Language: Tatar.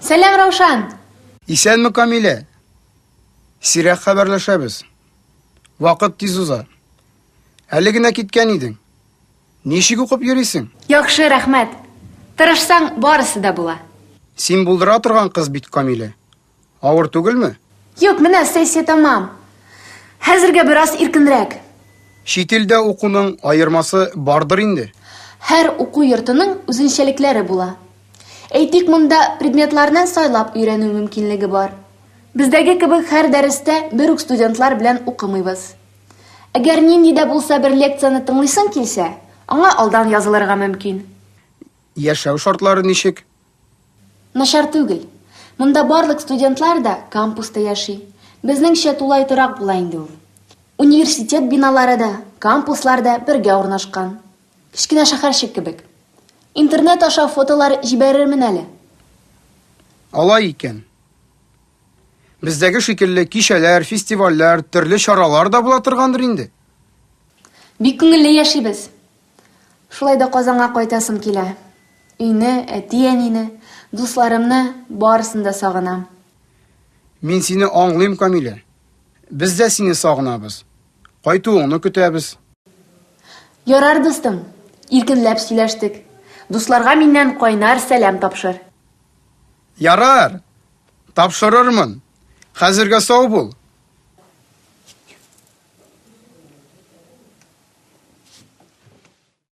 Сәлам, Раушан! Исәнме, Камилә! Сирәк хәбәрләшәбез. Вакыт тиз уза. Әле генә киткән идең. Ничек укып йөрисең? Яхшы, рәхмәт. Тырышсаң, барысы да була. Син булдыра торган кыз бит, Камилә. Авыр түгелме? Юк, менә сессия тәмам. Хәзергә бераз иркенрәк. Чит илдә укуның аермасы бардыр инде. Һәр уку йортының үзенчәлекләре була. Әйтик, монда предметларны сайлап өйрәнү мөмкинлеге бар. Бездәге кебек һәр дәрестә бер үк студентлар белән укымыйбыз. Әгәр нинди дә булса бер лекцияне тыңлыйсың килсә, аңа алдан язылырга мөмкин. Яшәү шартлары ничек? Начар түгел. Монда барлык студентлар да кампуста яши. Безнеңчә тулай торак була инде ул. Университет биналары да, кампуслар да бергә урнашкан. Кечкенә шәһәрчек кебек. Интернет аша фотолар җибәрермен әле. Алай икән. Бездәге шикелле кичәләр, фестивальләр, төрле чаралар да була торгандыр инде. Бик күңелле яшибез. Шулай да Казанга кайтасым килә. Өйне, әти-әнине, дусларымны, барысын да сагынам. Мин сине аңлыйм, Камилә. Без дә сине сагынабыз. Кайтуыңны көтәбез. Ярар, дустым, иркенләп сөйләштек. Дусларга миннән кайнар сәлам тапшыр. Ярар, тапшырырмын. Хәзергә сау бул.